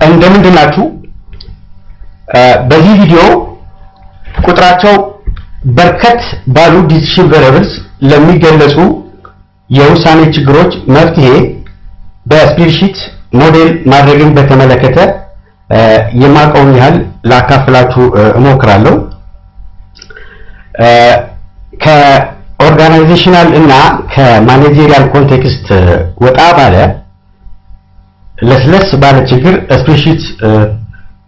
እንደምንድን ናችሁ? በዚህ ቪዲዮ ቁጥራቸው በርከት ባሉ decision variables ለሚገለጹ የውሳኔ ችግሮች መፍትሄ በ spreadsheet model ማድረግን በተመለከተ የማውቀውን ያህል ላካፍላችሁ እሞክራለሁ። ከ organizational እና ከ managerial context ወጣ ባለ ለስለስ ባለ ችግር spreadsheet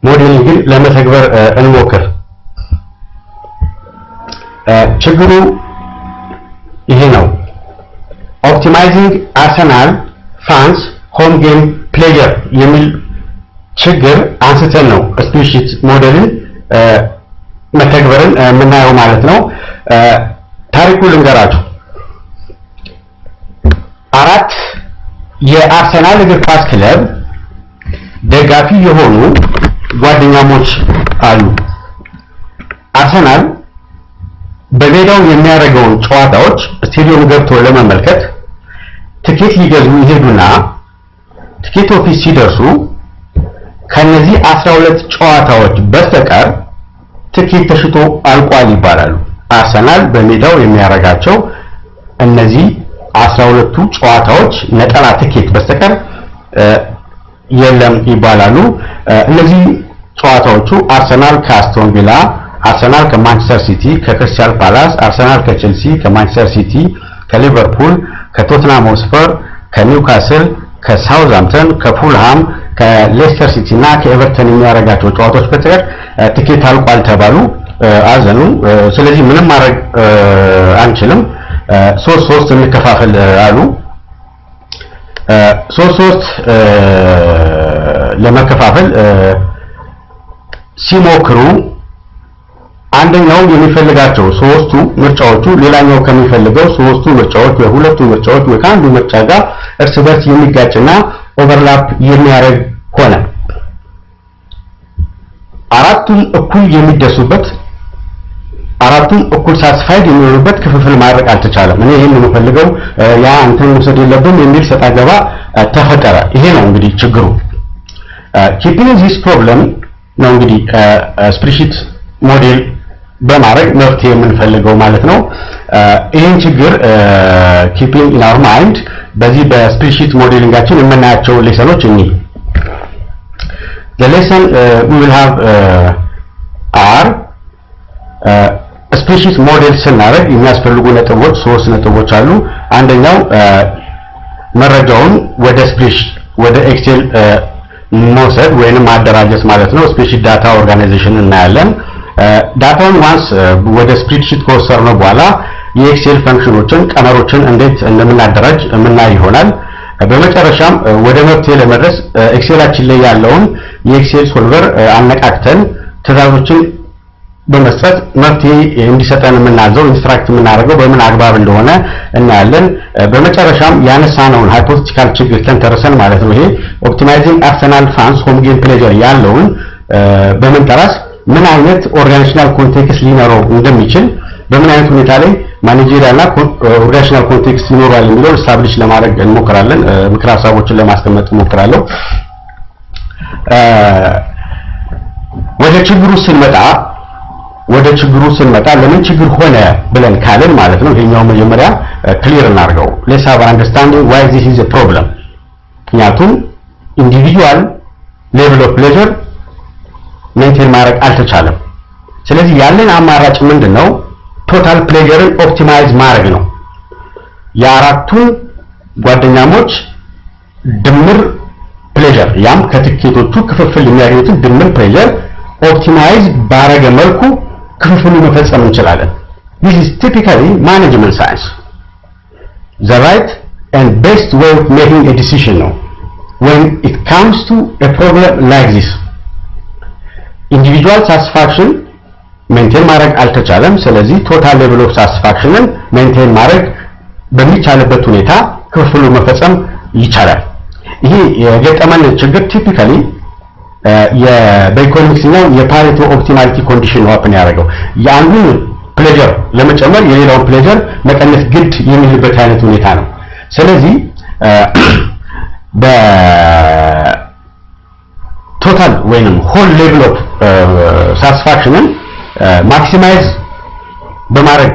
modeling ን ለመተግበር እንሞክር። ችግሩ ይሄ ነው። Optimizing Arsenal fans home game pleasure የሚል ችግር አንስተን ነው spreadsheet model ን መተግበርን የምናየው ማለት ነው። ታሪኩ ልንገራችሁ። አራት የአርሰናል እግር ኳስ ክለብ ደጋፊ የሆኑ ጓደኛሞች አሉ። አርሰናል በሜዳው የሚያደርገውን ጨዋታዎች ስቴዲየም ገብቶ ለመመልከት ትኬት ሊገዙ ይሄዱና ticket office ሲደርሱ ከነዚህ 12 ጨዋታዎች በስተቀር ትኬት ተሽጦ አልቋል ይባላሉ። አርሰናል በሜዳው የሚያደርጋቸው እነዚህ 12ቱ ጨዋታዎች ነጠላ ትኬት በስተቀር የለም ይባላሉ። እነዚህ ጨዋታዎቹ አርሰናል ከአስቶን ቪላ፣ አርሰናል ከማንቸስተር ሲቲ፣ ከክሪስታል ፓላስ፣ አርሰናል ከቼልሲ፣ ከማንቸስተር ሲቲ፣ ከሊቨርፑል፣ ከቶትናም ሆትስፐር፣ ከኒውካስል፣ ከሳውዝሃምፕተን፣ ከፉልሃም፣ ከሌስተር ሲቲ እና ከኤቨርተን የሚያደርጋቸው ጨዋታዎች በስተቀር ትኬት አልቋል ተባሉ፣ አዘኑ። ስለዚህ ምንም ማድረግ አንችልም፣ ሶስት ሶስት እንከፋፈል አሉ። ሶስት ሶስት ለመከፋፈል ሲሞክሩ አንደኛው የሚፈልጋቸው ሶስቱ ምርጫዎቹ ሌላኛው ከሚፈልገው ሶስቱ ምርጫዎች ወይ ሁለቱ ምርጫዎች ወይ ከአንዱ ምርጫ ጋር እርስ በርስ የሚጋጭና overlap የሚያደርግ ሆነ። አራቱም እኩል የሚደሱበት፣ አራቱም እኩል satisfied የሚሆኑበት ክፍፍል ማድረግ አልተቻለም። እኔ ይሄን ነው የምፈልገው፣ ያ እንትን መውሰድ የለብም የሚል ሰጣ ገባ ተፈጠረ። ይሄ ነው እንግዲህ ችግሩ። Keeping this problem ነው እንግዲህ spreadsheet model በማድረግ መፍትሄ የምንፈልገው ማለት ነው። ይህን ችግር keeping in our mind በዚህ በ spreadsheet modeling ኣችን የምናያቸው lesson ኦች እኚህ። The lesson we will have are spreadsheet model ስናደርግ የሚያስፈልጉ ነጥቦች ሶስት ነጥቦች አሉ። አንደኛው መረጃውን ወደ spreadsheet፣ ወደ Excel መውሰድ ወይንም ማደራጀት ማለት ነው። Spreadsheet data organization እናያለን። Data ውን once ወደ spreadsheet ከወሰድነው በኋላ የ Excel function ኦችን፣ ቀመሮችን እንዴት እንደምናደራጅ የምናይ ይሆናል። በመጨረሻም ወደ መፍትሄ ለመድረስ Excel ኣችን ላይ ያለውን የ Excel solver አነቃቅተን ትዕዛዞችን በመስጠት መፍትሄ እንዲሰጠን የምናዘው፣ instruct የምናደርገው በምን አግባብ እንደሆነ እናያለን። በመጨረሻም ያነሳነውን hypothetical ችግር ተንተርሰን ማለት ነው፣ ይሄ optimizing Arsenal fans home game pleasure ያለውን በመንተራስ ምን አይነት organizational context ሊኖረው እንደሚችል፣ በምን አይነት ሁኔታ ላይ managerial እና organizational context ይኖራል የሚለውን establish ለማድረግ እንሞክራለን። ምክር ሀሳቦችን ለማስቀመጥ እንሞክራለሁ። ወደ ችግሩ ስንመጣ ለምን ችግር ሆነ ብለን ካልን ማለት ነው፣ ይሄኛው መጀመሪያ clear እናድርገው። Let's have understanding why this is a problem። ምክንያቱም individual level of pleasure maintain ማድረግ አልተቻለም። ስለዚህ ያለን አማራጭ ምንድን ነው? Total pleasure ን optimize ማድረግ ነው። የአራቱን ጓደኛሞች ድምር pleasure፣ ያም ከትኬቶቹ ክፍፍል የሚያገኙትን ድምር pleasure optimize ባረገ መልኩ ክፍፍሉ መፈጸም እንችላለን። This is typically management science. The right and best way of making a decision ነው when it comes to a problem like this. Individual satisfaction maintain ማድረግ አልተቻለም። ስለዚህ total level of satisfaction ን maintain ማድረግ በሚቻልበት ሁኔታ ክፍፍሉ መፈጸም ይቻላል። ይሄ የገጠመን ችግር typically በ economics ኛው የ Pareto optimality condition ነው happen ያደረገው። የአንዱን pleasure ለመጨመር የሌላውን pleasure መቀነስ ግድ የሚልበት አይነት ሁኔታ ነው። ስለዚህ በ total ወይንም whole level of satisfaction ን maximize በማድረግ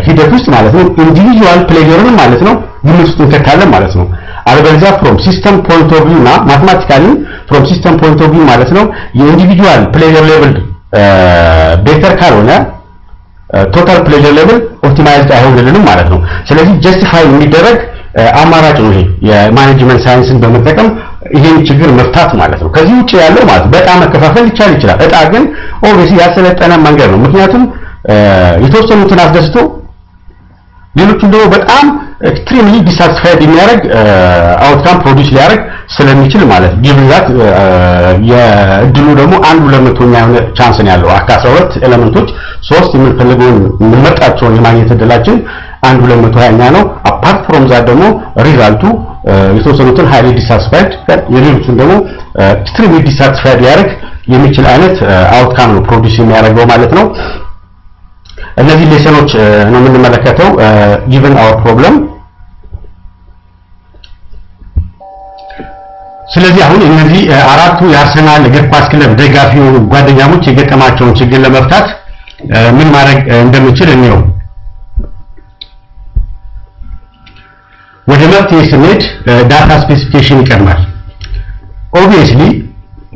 ሂደት ውስጥ ማለት ነው individual pleasure ን ማለት ነው ግምት ውስጥ እንከታለን ማለት ነው። አለበለዚያ from system point of view እና mathematically from system point of view ማለት ነው የ individual pleasure level better ካልሆነ total pleasure level optimized አይሆንልንም ማለት ነው። ስለዚህ justify የሚደረግ አማራጭ ነው ይሄ የ management science ን በመጠቀም ይሄን ችግር መፍታት ማለት ነው። ከዚህ ውጪ ያለው ማለት በዕጣ መከፋፈል ሊቻል ይችላል። ዕጣ ግን obviously ያልሰለጠነ መንገድ ነው። ምክንያቱም የተወሰኑትን አስደስቶ ሌሎቹን ደግሞ በጣም extremely dissatisfied የሚያደርግ outcome produce ሊያደርግ ስለሚችል ማለት given that የእድሉ ደግሞ 1/200 የሆነ chance ነው ያለው። ከ12 element ኦች ሶስት የምንፈልገውን የምንመርጣቸውን የማግኘት እድላችን 1/220ኛ ነው። Apart from that ደግሞ result ኡ የተወሰኑትን highly dissatisfied የሌሎቹን ደግሞ extremely dissatisfied ሊያደርግ የሚችል አይነት outcome ነው produce የሚያደርገው ማለት ነው። እነዚህ lesson ኦች ነው የምንመለከተው given our problem። ስለዚህ አሁን እነዚህ አራቱ የአርሰናል እግር ኳስ ክለብ ደጋፊ የሆኑ ጓደኛሞች የገጠማቸውን ችግር ለመፍታት ምን ማድረግ እንደምንችል እንየው። ወደ መፍትሄ ስንሄድ data specification ይቀድማል። Obviously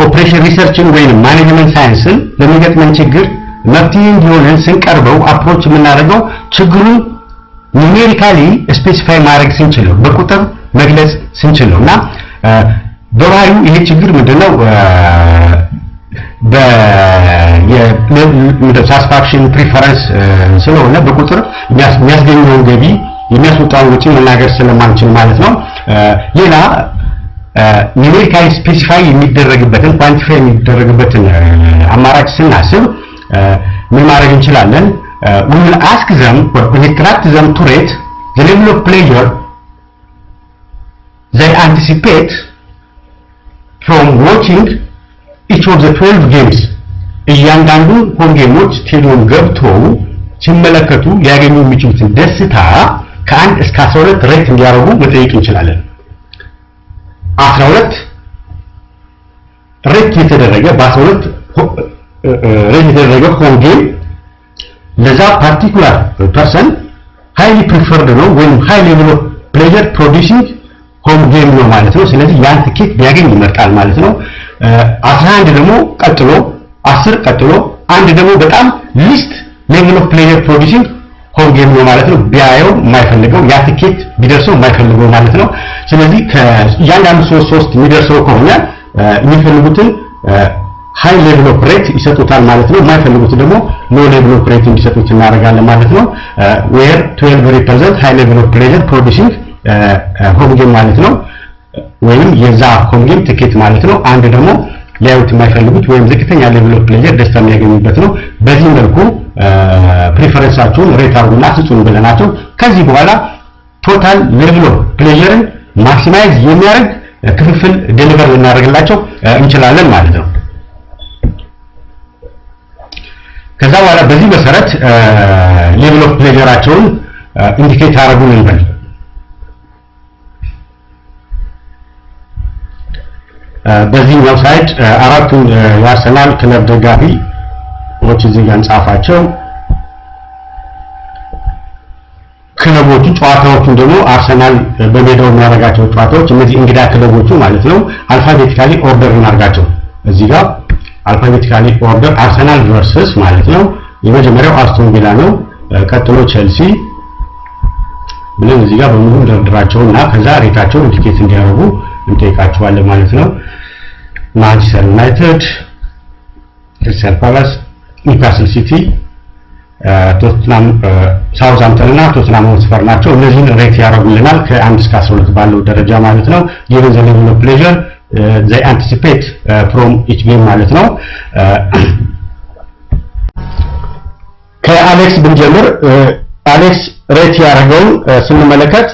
operation research ን ወይንም management science ን ለሚገጥመን ችግር መፍትሄ እንዲሆነን ስንቀርበው approach የምናደርገው ችግሩን numerically specify ማድረግ ስንችል ነው፣ በቁጥር መግለጽ ስንችል ነው። እና በባህሪው ይሄ ችግር ምንድነው? በ satisfaction preference ስለሆነ በቁጥር የሚያስገኘውን ገቢ የሚያስወጣውን ወጪ መናገር ስለማንችል ማለት ነው። ሌላ numerically specify የሚደረግበትን quantify የሚደረግበትን አማራጭ ስናስብ ምን ማድረግ እንችላለን? We will ask them or instruct them to rate the level of pleasure they anticipate from watching each of the 12 games። እያንዳንዱ home game ኦች ስቴዲየም ገብተው ሲመለከቱ ሊያገኙ የሚችሉትን ደስታ ከ1 እስከ 12 rate እንዲያደርጉ መጠየቅ እንችላለን። 12 rate የተደረገ በ12 rate የተደረገ home game ለዛ particular person highly preferred ነው ወይም high level of pleasure producing home game ነው ማለት ነው። ስለዚህ ያን ትኬት ቢያገኝ ይመርጣል ማለት ነው። 11 ደግሞ ቀጥሎ፣ 10 ቀጥሎ፣ አንድ ደግሞ በጣም least level of pleasure producing home game ነው ማለት ነው። ቢያየው የማይፈልገው፣ ያ ትኬት ቢደርሰው የማይፈልገው ማለት ነው። ስለዚህ ከእያንዳንዱ ሶስት ሶስት የሚደርሰው ከሆነ የሚፈልጉትን high level of rate ይሰጡታል ማለት ነው። የማይፈልጉትን ደግሞ low level of rate እንዲሰጡት እናደርጋለን ማለት ነው። Where 12 represent high level of pleasure producing home game ማለት ነው፣ ወይም የዛ home game ትኬት ማለት ነው። አንድ ደግሞ ሊያዩት የማይፈልጉት ወይም ዝቅተኛ level of pleasure ደስታ የሚያገኙበት ነው። በዚህ መልኩ preference ኣቸውን rate አድርጉና ስጡን ብለናቸው ከዚህ በኋላ total level of pleasure ን maximize የሚያደርግ ክፍፍል deliver ልናደርግላቸው እንችላለን ማለት ነው። ከዛ በኋላ በዚህ መሰረት level of pleasure ኣቸውን indicate አደረጉን እንበል። በዚህኛው side አራቱን የአርሰናል ክለብ ደጋፊዎች እዚህ ጋር እንጻፋቸው። ክለቦቹ ጨዋታዎቹን ደግሞ አርሰናል በሜዳው የሚያደርጋቸው ጨዋታዎች እነዚህ እንግዳ ክለቦቹ ማለት ነው alphabetically order እናርጋቸው። እዚህ ጋር alphabetically order አርሰናል versus ማለት ነው። የመጀመሪያው አስቶን ቪላ ነው። ቀጥሎ ቼልሲ ብለን እዚህ ጋር በሙሉ ደርድራቸውና ከዛ rate ኣቸውን indicate እንዲያደርጉ እንጠይቃቸዋለን ማለት ነው። ማንቸስተር ዩናይትድ፣ ክሪስታል ፓላስ፣ ኒውካስል ሲቲ፣ ቶትናም፣ ሳውዝሃምፕተን እና ቶትናም ሆትስፐር ናቸው። እነዚህን rate ያደርጉልናል ከ1 እስከ 12 ባለው ደረጃ ማለት ነው። Given the level of pleasure they anticipate from each game ማለት ነው። ከአሌክስ ብንጀምር አሌክስ rate ያደረገውን ስንመለከት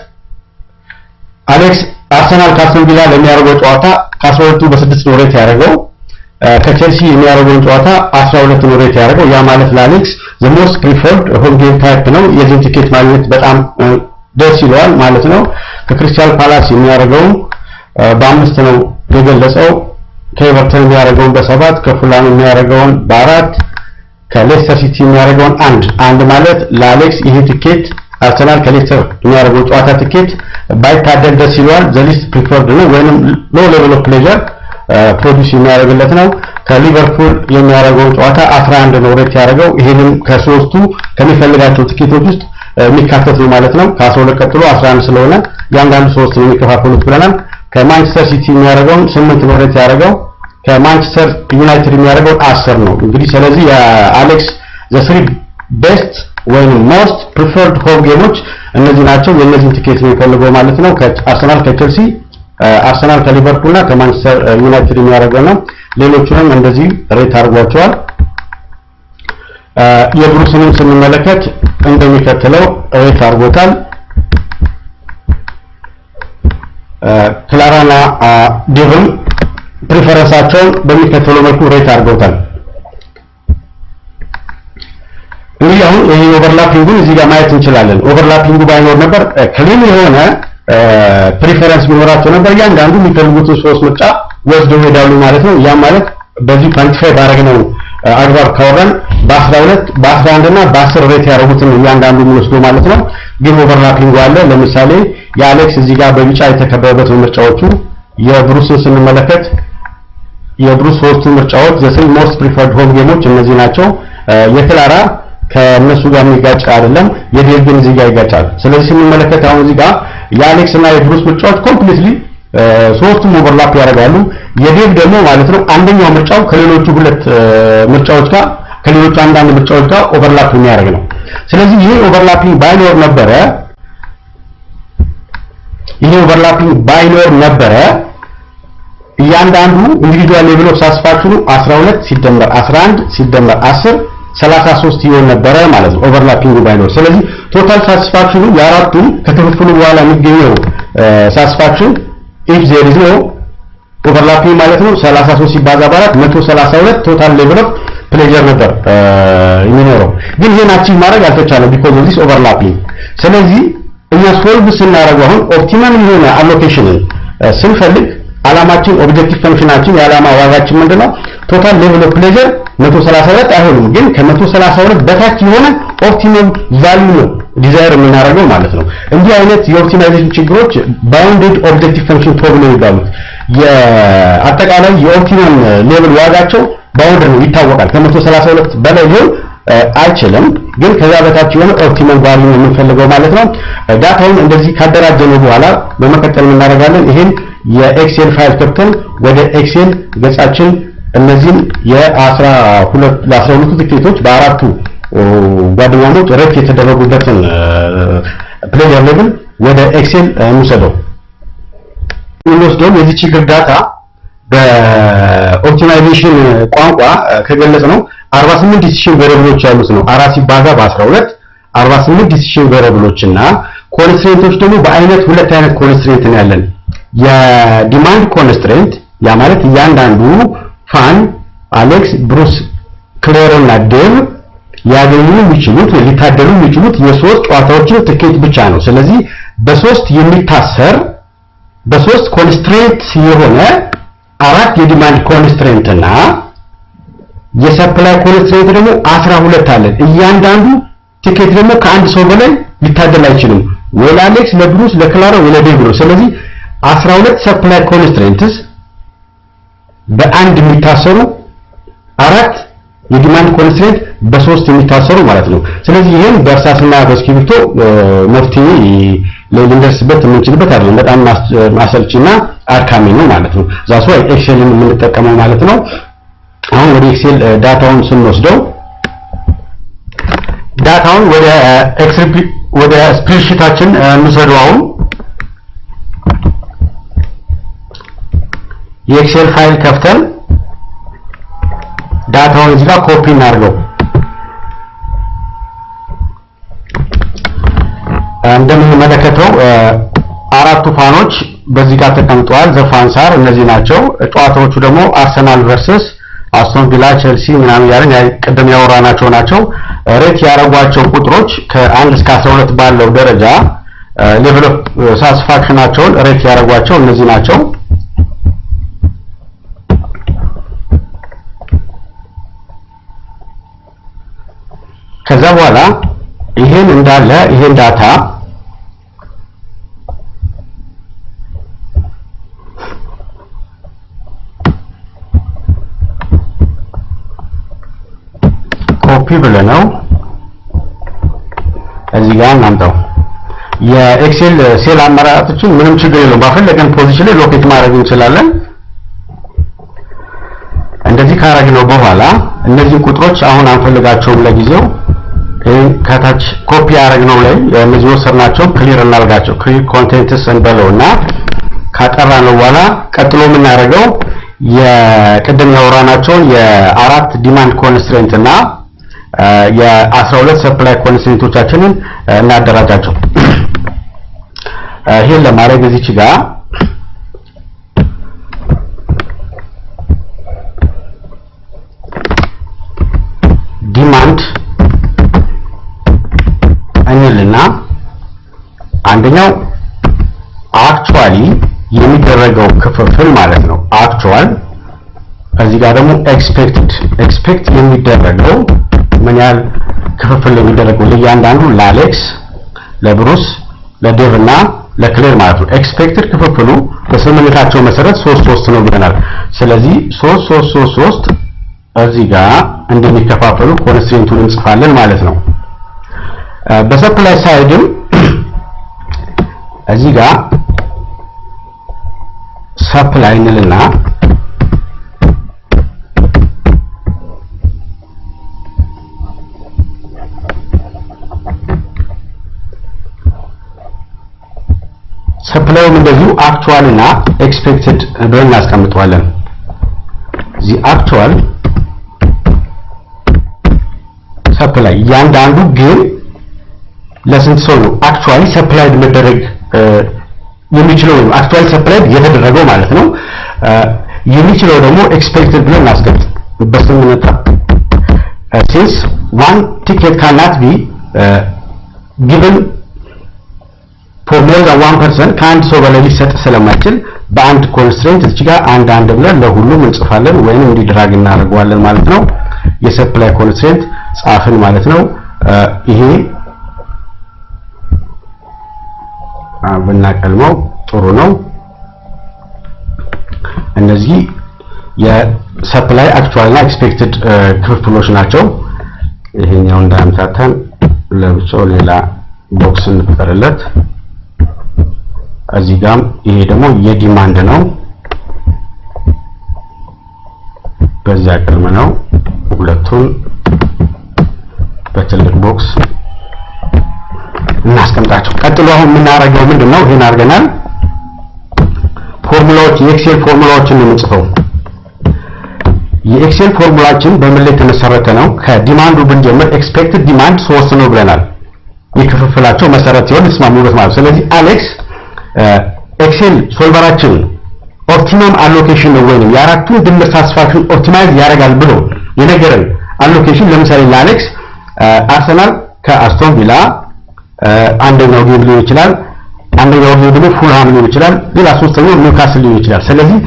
አሌክስ አርሰናል ከአስቶን ቪላ ለሚያደርገው ጨዋታ ከ12ቱ በ6 ነው rate ያደረገው። ከቼልሲ የሚያደርገውን ጨዋታ 12 ነው rate ያደረገው። ያ ማለት ለአሌክስ the most preferred home game type ነው። የዚህን ቲኬት ማግኘት በጣም ደስ ይለዋል ማለት ነው። ከክሪስታል ፓላስ የሚያደርገውን በ5 ነው የገለጸው። ከኤቨርተን የሚያደርገውን በ7፣ ከፉላም የሚያደርገውን በ4፣ ከሌስተር ሲቲ የሚያደርገውን 1። 1 ማለት ለአሌክስ ይሄ ቲኬት አርሰናል ከሌስተር የሚያደርገው ጨዋታ ቲኬት ባይታደል ደስ ይለዋል። The least preferred ነው ወይንም low level of pleasure produce የሚያደርግለት ነው። ከሊቨርፑል የሚያደርገውን ጨዋታ 11 ነው rate ያደረገው። ይሄንም ከሶስቱ ከሚፈልጋቸው ቲኬቶች ውስጥ የሚካተት ነው ማለት ነው። ከ12 ቀጥሎ 11 ስለሆነ እያንዳንዱ ሶስት ነው የሚከፋፈሉት ብለናል። ከማንቸስተር ሲቲ የሚያደርገውን 8 ነው rate ያደረገው። ከማንቸስተር ዩናይትድ የሚያደርገውን 10 ነው። እንግዲህ ስለዚህ የአሌክስ the three best ወይም most preferred home game ኦች እነዚህ ናቸው። የእነዚህን ቲኬት ነው የሚፈልገው ማለት ነው። ከአርሰናል ከቼልሲ፣ አርሰናል ከሊቨርፑል እና ከማንቸስተር ዩናይትድ የሚያደርገው ነው። ሌሎቹንም እንደዚህ rate አድርጓቸዋል። የብሩስንም ስንመለከት እንደሚከተለው rate አድርጎታል። ክላራና ዴቭም preference ኣቸውን በሚከተለው መልኩ rate አድርገውታል። እንግዲህ አሁን ይሄ overlapping ኡን እዚህ ጋር ማየት እንችላለን። Overlapping ኡ ባይኖር ነበር clean የሆነ preference ቢኖራቸው ነበር እያንዳንዱ የሚፈልጉትን ሶስት ምርጫ ወስደው ይሄዳሉ ማለት ነው። ያ ማለት በዚህ quantify ባደረግነው አግባብ ካወራን በ12፣ በ11 እና በ10 rate ያደረጉትን እያንዳንዱ የሚወስደው ማለት ነው። ግን overlapping አለ። ለምሳሌ የአሌክስ እዚህ ጋር በቢጫ የተከበበበት ምርጫዎቹ፣ የብሩስን ስንመለከት የብሩስ ሶስቱ ምርጫዎች the three most preferred home game ኦች እነዚህ ናቸው። የክላራ ከነሱ ጋር የሚጋጭ አይደለም። የዴቭ ግን እዚህ ጋር ይጋጫል። ስለዚህ ስንመለከት አሁን እዚህ ጋር የአሌክስ እና የብሩስ ምርጫዎች completely ሶስቱም overlap ያደርጋሉ። የዴቭ ደግሞ ማለት ነው አንደኛው ምርጫው ከሌሎቹ ሁለት ምርጫዎች ጋር፣ ከሌሎቹ አንዳንድ ምርጫዎች ጋር overlap የሚያደርግ ነው። ስለዚህ ይሄ overlapping ባይኖር ነበረ እያንዳንዱ individual level of satisfaction ኑ 12 ሲደመር 11 ሲደመር 10 33 ይሆን ነበረ ማለት ነው overlapping ባይኖር። ስለዚህ total satisfaction ኑ የአራቱም ከክፍፍሉ በኋላ የሚገኘው satisfaction if there is no overlapping ማለት ነው 33 ሲባዛ በአራት 132 total level of pleasure ነበር የሚኖረው። ግን ይሄን achieve ማድረግ አልተቻለም because of this overlapping። ስለዚህ እኛ solve ስናደርገው አሁን optimum የሆነ allocation ን ስንፈልግ አላማችን፣ objective function ኣችን፣ የዓላማ ዋጋችን ምንድነው? Total level of pleasure 132 አይሆንም፣ ግን ከ132 በታች የሆነ optimum value ነው desire የምናደርገው ማለት ነው። እንዲህ አይነት የ optimization ችግሮች bounded objective function problem የሚባሉት የአጠቃላይ የ optimum level ዋጋቸው bounded ነው፣ ይታወቃል። ከ132 በላይ ሊሆን አይችልም፣ ግን ከዛ በታች የሆነ optimum value ነው የምንፈልገው ማለት ነው። Data ውን እንደዚህ ካደራጀነው በኋላ በመቀጠል እናደርጋለን። ይሄን የ Excel file ከፍተን ወደ Excel ገጻችን እነዚህን ለ12ቱ ትኬቶች በአራቱ ጓደኛሞች rate የተደረጉበትን pleasure level ወደ Excel እንውሰደው። የምንወስደው የዚህ ችግር data በ optimization ቋንቋ ከገለጽ ነው 48 decision variable ኦች ያሉት ነው። 4 ሲባዛ በ12 48 decision variable ኦች እና constraint ኦች ደግሞ በአይነት ሁለት አይነት constraint ነው ያለን። የ demand constraint፣ ያ ማለት እያንዳንዱ fan አሌክስ፣ ብሩስ፣ ክሌር እና ዴቭ ሊያገኙ የሚችሉት ወይ ሊታደሉ የሚችሉት የሶስት ጨዋታዎችን ትኬት ብቻ ነው። ስለዚህ በሶስት የሚታሰር፣ በሶስት constraint የሆነ አራት የ demand constraint እና የ supply constraint ደግሞ 12 አለን። እያንዳንዱ ቲኬት ደግሞ ከአንድ ሰው በላይ ሊታደል አይችልም። ወይ ለአሌክስ፣ ለብሩስ፣ ለክላራ ወይ ለዴቭ ነው። ስለዚህ 12 supply constraints በአንድ የሚታሰሩ፣ አራት የ demand constraint በሶስት የሚታሰሩ ማለት ነው። ስለዚህ ይሄን በእርሳስና በእስክሪብቶ መፍትሄ ልንደርስበት የምንችልበት አይደለም። በጣም አሰልቺና አድካሚ ነው ማለት ነው። That's why Excel ን የምንጠቀመው ማለት ነው። አሁን ወደ Excel data ውን ስንወስደው data ውን ወደ Excel ወደ spreadsheet ኣችን እንውሰደው። አሁን የ Excel file ከፍተን data ውን እዚህ ጋር ኮፒ እናድርገው። እንደምንመለከተው አራቱ fan ኦች በዚህ ጋር ተቀምጠዋል። The fans are እነዚህ ናቸው። ጨዋታዎቹ ደግሞ አርሰናል versus አስቶን ቪላ፣ ቼልሲ ምናምን እያልን ቅድም ያወራናቸው ናቸው። Rate ያደረጓቸው ቁጥሮች ከ1 እስከ 12 ባለው ደረጃ level of satisfaction ኣቸውን rate ያደረጓቸው እነዚህ ናቸው። ከዛ በኋላ ይሄን እንዳለ ይሄን data copy ብለነው እዚህ ጋር እናምጣው። የ Excel cell አመራረጦችን ምንም ችግር የለውም። ባፈለገን position ላይ locate ማድረግ እንችላለን። እንደዚህ ካረግነው በኋላ እነዚህ ቁጥሮች አሁን አንፈልጋቸውም ለጊዜው። ይሄን ከታች ኮፒ ያደረግነው ላይ እነዚህ ወሰድናቸው clear እናርጋቸው። Clear contents እንበለውና ካጠራነው በኋላ ቀጥሎ የምናደርገው የቅድም ያወራናቸውን የአራት demand constraint እና የ12 supply constraint ኦቻችንን እናደራጃቸው። ይሄን ለማድረግ እዚች ጋር demand እንልና አንደኛው actually የሚደረገው ክፍፍል ማለት ነው። Actual እዚህ ጋር ደግሞ expect የሚደረገው ምን ያህል ክፍፍል የሚደረገው ለእያንዳንዱ ለአሌክስ፣ ለብሩስ፣ ለዴቭ እና ለክሌር ማለት ነው። Expected ክፍፍሉ በስምምነታቸው መሰረት 3 3 ነው ብለናል። ስለዚህ 3 3 3 3 እዚህ ጋር እንደሚከፋፈሉ constraint ኡን እንጽፋለን ማለት ነው። በ supply side ም እዚህ ጋር supply እንልና supply ውም እንደዚሁ actual እና expected ብለን እናስቀምጠዋለን። እዚህ actual supply እያንዳንዱ ግን ለስንት ሰው ነው actually supplied መደረግ የሚችለው ወይም actually supplied የተደረገው ማለት ነው። የሚችለው ደግሞ expected ብለን እናስቀምጥ በስምምነት since one ticket cannot be given for more than one person ከአንድ ሰው በላይ ሊሰጥ ስለማይችል በአንድ constraint እዚህ ጋር አንድ አንድ ብለን ለሁሉም እንጽፋለን ወይንም እንዲ drag እናደርገዋለን ማለት ነው። የ supply constraint ጻፍን ማለት ነው። ይሄ ብናቀልመው ጥሩ ነው። እነዚህ የ supply actual እና expected ክፍፍሎች ናቸው። ይሄኛው እንዳያምታታን ለብቻው ሌላ box እንፍጠርለት። እዚህ ጋርም ይሄ ደግሞ የ demand ነው። በዚያ ቅልም ነው። ሁለቱን በትልቅ box እናስቀምጣቸው። ቀጥሎ አሁን የምናደርገው ምንድነው? ይሄን አድርገናል። ፎርሙላዎች የ Excel ፎርሙላዎችን ነው የምንጽፈው። የ Excel formula ኣችን በምን ላይ የተመሰረተ ነው? ከ demand ኡ ብንጀምር expected demand 3 ነው ብለናል። የክፍፍላቸው መሰረት ሲሆን ይስማሙበት ማለት ነው። ስለዚህ አሌክስ Excel solver ኣችን optimum allocation ነው ወይንም የአራቱን ድምር satisfaction optimize ያደርጋል ብሎ የነገረን allocation ለምሳሌ ለአሌክስ አርሰናል ከአስቶን ቪላ አንደኛው game ሊሆን ይችላል፣ አንደኛው game ደግሞ ፉልሃም ሊሆን ይችላል፣ ሌላ ሶስተኛው ኒውካስል ሊሆን ይችላል። ስለዚህ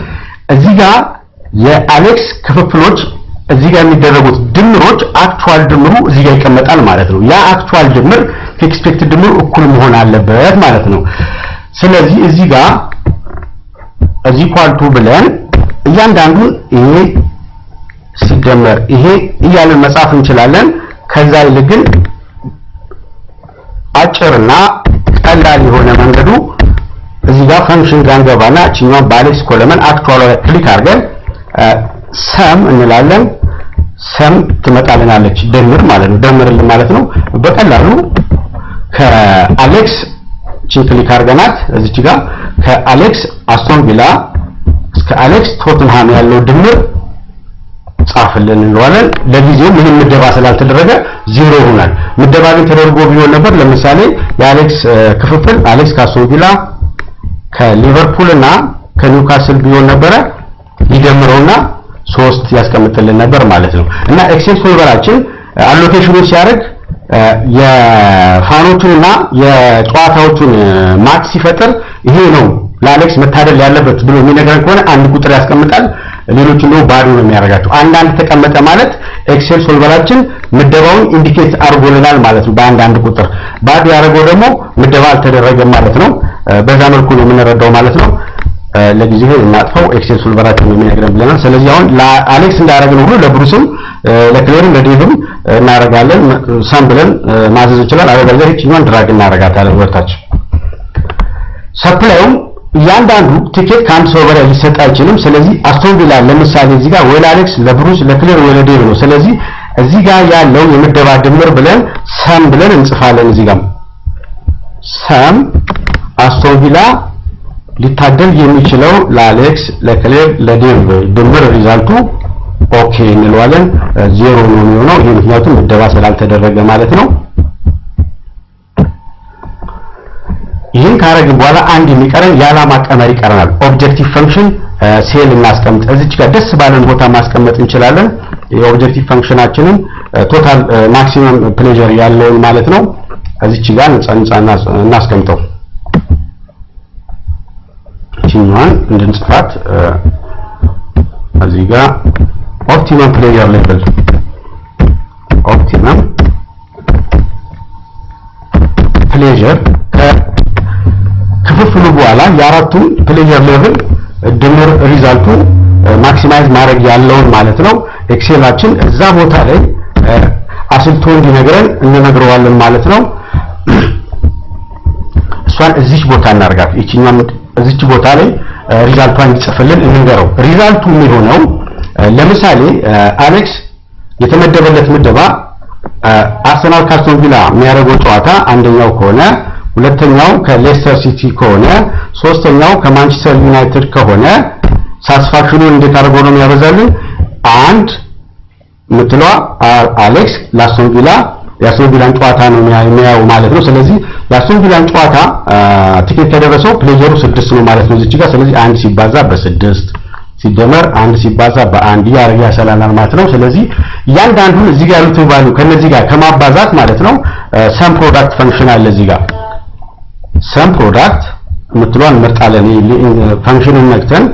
እዚህ ጋር የአሌክስ ክፍፍሎች እዚህ ጋር የሚደረጉት ድምሮች actual ድምሩ እዚህ ጋር ይቀመጣል ማለት ነው። ያ actual ድምር ከ expected ድምሩ እኩል መሆን አለበት ማለት ነው። ስለዚህ እዚህ ጋር is equal to ብለን እያንዳንዱን ይሄ ሲደመር ይሄ እያልን መጻፍ እንችላለን። ከዛ ይልቅ ግን አጭርና ቀላል የሆነ መንገዱ እዚህ ጋር function ጋር እንገባና እቺኛውን በአሌክስ column actual ላይ click አድርገን sum እንላለን። Sum ትመጣልናለች፣ ድምር ማለት ነው፣ ደምርልን ማለት ነው። በቀላሉ ከአሌክስ እቺን click አድርገናት እዚች ጋር ከአሌክስ አስቶን ቪላ እስከ አሌክስ ቶትንሃም ያለው ድምር ጻፍልን እንለዋለን። ለጊዜው ምንም ምደባ ስላልተደረገ ዜሮ ይሆናል። ምደባ ግን ተደርጎ ቢሆን ነበር ለምሳሌ የአሌክስ ክፍፍል አሌክስ ከአስቶን ቪላ ከሊቨርፑል እና ከኒውካስል ቢሆን ነበረ ይደምረውና 3 ያስቀምጥልን ነበር ማለት ነው። እና Excel solver ኣችን allocation ኑን ሲያደርግ የ fan ኦቹንና የጨዋታዎቹን match ሲፈጥር ይሄ ነው ለአሌክስ መታደል ያለበት ብሎ የሚነግረን ከሆነ አንድ ቁጥር ያስቀምጣል። ሌሎቹን ደግሞ ባዶ ነው የሚያደርጋቸው። አንዳንድ ተቀመጠ ማለት Excel solver ኣችን ምደባውን indicate አድርጎልናል ማለት ነው። በአንድ አንድ ቁጥር ባዶ ያደረገው ደግሞ ምደባ አልተደረገም ማለት ነው። በዛ መልኩ ነው የምንረዳው ማለት ነው። ለጊዜው እናጥፈው። Excel solver ኣችን የሚነግረን ብለናል። ስለዚህ አሁን ለአሌክስ እንዳደረግነው ሁሉ ለብሩስም፣ ለክሌርም፣ ለዴቭም እናደርጋለን። sum ብለን ማዘዝ እንችላለን። አለበለዚያ ይህችኛዋን drag እናደርጋታለን ወደታች። Supply ኡም እያንዳንዱ ቲኬት ከአንድ ሰው በላይ ሊሰጥ አይችልም። ስለዚህ አስቶን ቪላ ለምሳሌ እዚህ ጋር ወይ ለአሌክስ፣ ለብሩስ፣ ለክሌር ወይ ለዴቭ ነው። ስለዚህ እዚህ ጋር ያለው የምደባ ድምር ብለን sum ብለን እንጽፋለን። እዚህ ጋር sum አስቶን ቪላ ሊታደል የሚችለው ለአሌክስ፣ ለክሌር፣ ለዴቭ ድምር result ኡ okay እንለዋለን። 0 ነው የሚሆነው። ይሄ ምክንያቱም ምደባ ስላልተደረገ ማለት ነው። ይህን ካረግን በኋላ አንድ የሚቀረን የዓላማ ቀመር ይቀረናል። Objective function cell እናስቀምጥ። እዚች ጋር ደስ ባለን ቦታ ማስቀመጥ እንችላለን። የ objective function ኣችንን total maximum pleasure ያለውን ማለት ነው። እዚች ጋር እናስቀምጠው። ይችኛዋን እንድንጽፋት እዚህ ጋር optimum pleasure level፣ optimum pleasure ከክፍፍሉ በኋላ የአራቱም pleasure level ድምር result ኡ maximize ማድረግ ያለውን ማለት ነው። Excel ኣችን እዛ ቦታ ላይ አስልቶ እንዲነግረን እንነግረዋለን ማለት ነው። እሷን እዚች ቦታ እናርጋት። ይችኛም እዚች ቦታ ላይ result ኧን እንዲጽፍልን እንንገረው። Result ኡ የሚሆነው ለምሳሌ አሌክስ የተመደበለት ምደባ አርሰናል ከአስቶን ቪላ የሚያደርገው ጨዋታ አንደኛው ከሆነ፣ ሁለተኛው ከሌስተር ሲቲ ከሆነ፣ ሶስተኛው ከማንቸስተር ዩናይትድ ከሆነ satisfaction ኑን እንዴት አድርጎ ነው የሚያበዛልን? አንድ የምትለዋ አሌክስ ለአስቶን ቪላ የአስቶን ቪላን ጨዋታ ነው የሚያየው ማለት ነው። ስለዚህ የአስቶን ቪላን ጨዋታ ቲኬት ከደረሰው pleasure ኡ 6 ነው ማለት ነው እዚች ጋር። ስለዚህ 1 ሲባዛ በ6 ሲደመር 1 ሲባዛ በ1 እያደረገ ያሰላናል ማለት ነው። ስለዚህ እያንዳንዱን እዚህ ጋር ያሉትን value ከነዚህ ጋር ከማባዛት ማለት ነው sum product function አለ እዚህ ጋር። Sum product የምትለዋን እንመርጣለን። Function ኑን ነክተን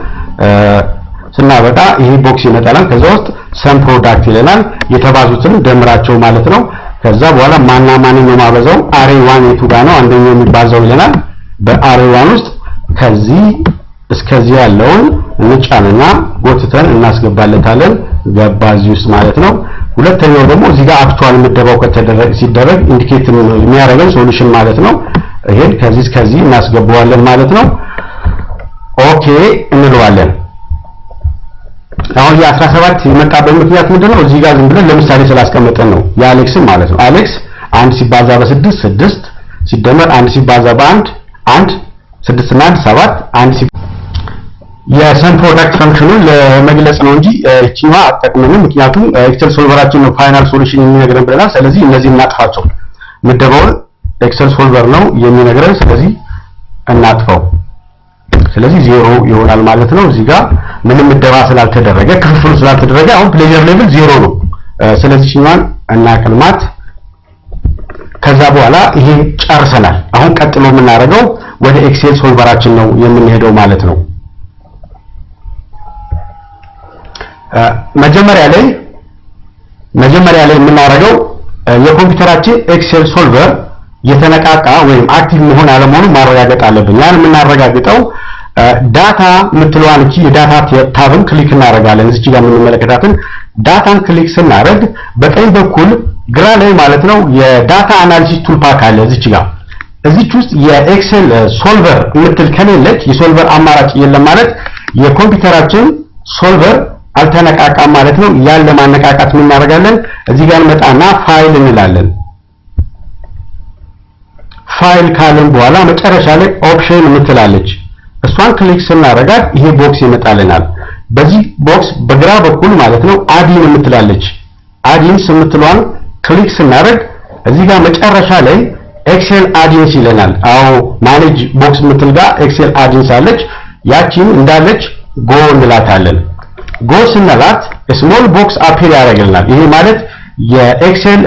ስናበቃ ይሄ box ይመጣላል። ከዛ ውስጥ sum product ይለናል። የተባዙትን ደምራቸው ማለት ነው። ከዛ በኋላ ማና ማንን ነው ማበዛው? Array one የቱ ጋር ነው አንደኛው የሚባዛው ይለናል። በ array one ውስጥ ከዚህ እስከዚህ ያለውን እንጫንና ጎትተን እናስገባለታለን። ገባ እዚህ ውስጥ ማለት ነው። ሁለተኛው ደግሞ እዚህ ጋር actual ምደባው ከተደረገ ሲደረግ indicate የሚያደርገን solution ማለት ነው። ይሄን ከዚህ እስከዚህ እናስገባዋለን ማለት ነው። Okay እንለዋለን። አሁን የ17 የመጣበት ምክንያት ምንድነው? እዚህ ጋር ዝም ብለን ለምሳሌ ስላስቀመጠን ነው የአሌክስም ማለት ነው። አሌክስ 1 ሲባዛ በ6 6 ሲደመር 1 ሲባዛ በ1 1 6 እና 1 7 1 የ sum product function ኑን ለመግለጽ ነው እንጂ እቺኛዋ አጠቅመንም። ምክንያቱም Excel solver ኣችን ነው final solution የሚነግረን ብለናል። ስለዚህ እነዚህ እናጥፋቸው። ምደባውን Excel solver ነው የሚነግረን፣ ስለዚህ እናጥፈው። ስለዚህ 0 ይሆናል ማለት ነው። እዚህ ጋር ምንም ምደባ ስላልተደረገ ክፍፍሉ ስላልተደረገ አሁን pleasure level 0 ነው። ስለዚህ እቺኛዋን እናቅልማት። ከዛ በኋላ ይሄ ጨርሰናል። አሁን ቀጥሎ የምናደርገው ወደ Excel solver ኣችን ነው የምንሄደው ማለት ነው። መጀመሪያ ላይ የምናደርገው የኮምፒውተራችን Excel solver የተነቃቃ ወይም active መሆን አለመሆኑን ማረጋገጥ አለብን። ያን የምናረጋግጠው data የምትለዋን እቺ የ data tab ን click እናደርጋለን። እዚች ጋር የምንመለከታትን data ን click ስናደርግ በቀኝ በኩል ግራ ላይ ማለት ነው የ data analysis tool pack አለ እዚች ጋር። እዚች ውስጥ የ Excel solver የምትል ከሌለች የ solver አማራጭ የለም ማለት የኮምፒውተራችን solver አልተነቃቃም ማለት ነው። ያን ለማነቃቃት ምን እናደርጋለን? እዚህ ጋር እንመጣና ፋይል እንላለን። ፋይል ካልን በኋላ መጨረሻ ላይ option የምትላለች እሷን click ስናደርጋት ይሄ box ይመጣልናል። በዚህ box በግራ በኩል ማለት ነው add-in የምትላለች add-ins የምትለዋን click ስናደርግ እዚህ ጋር መጨረሻ ላይ Excel add-ins ይለናል። አዎ፣ manage box የምትል ጋር Excel add-ins አለች። ያቺን እንዳለች go እንላታለን። Go ስንላት small box appear ያደርግልናል። ይሄ ማለት የ Excel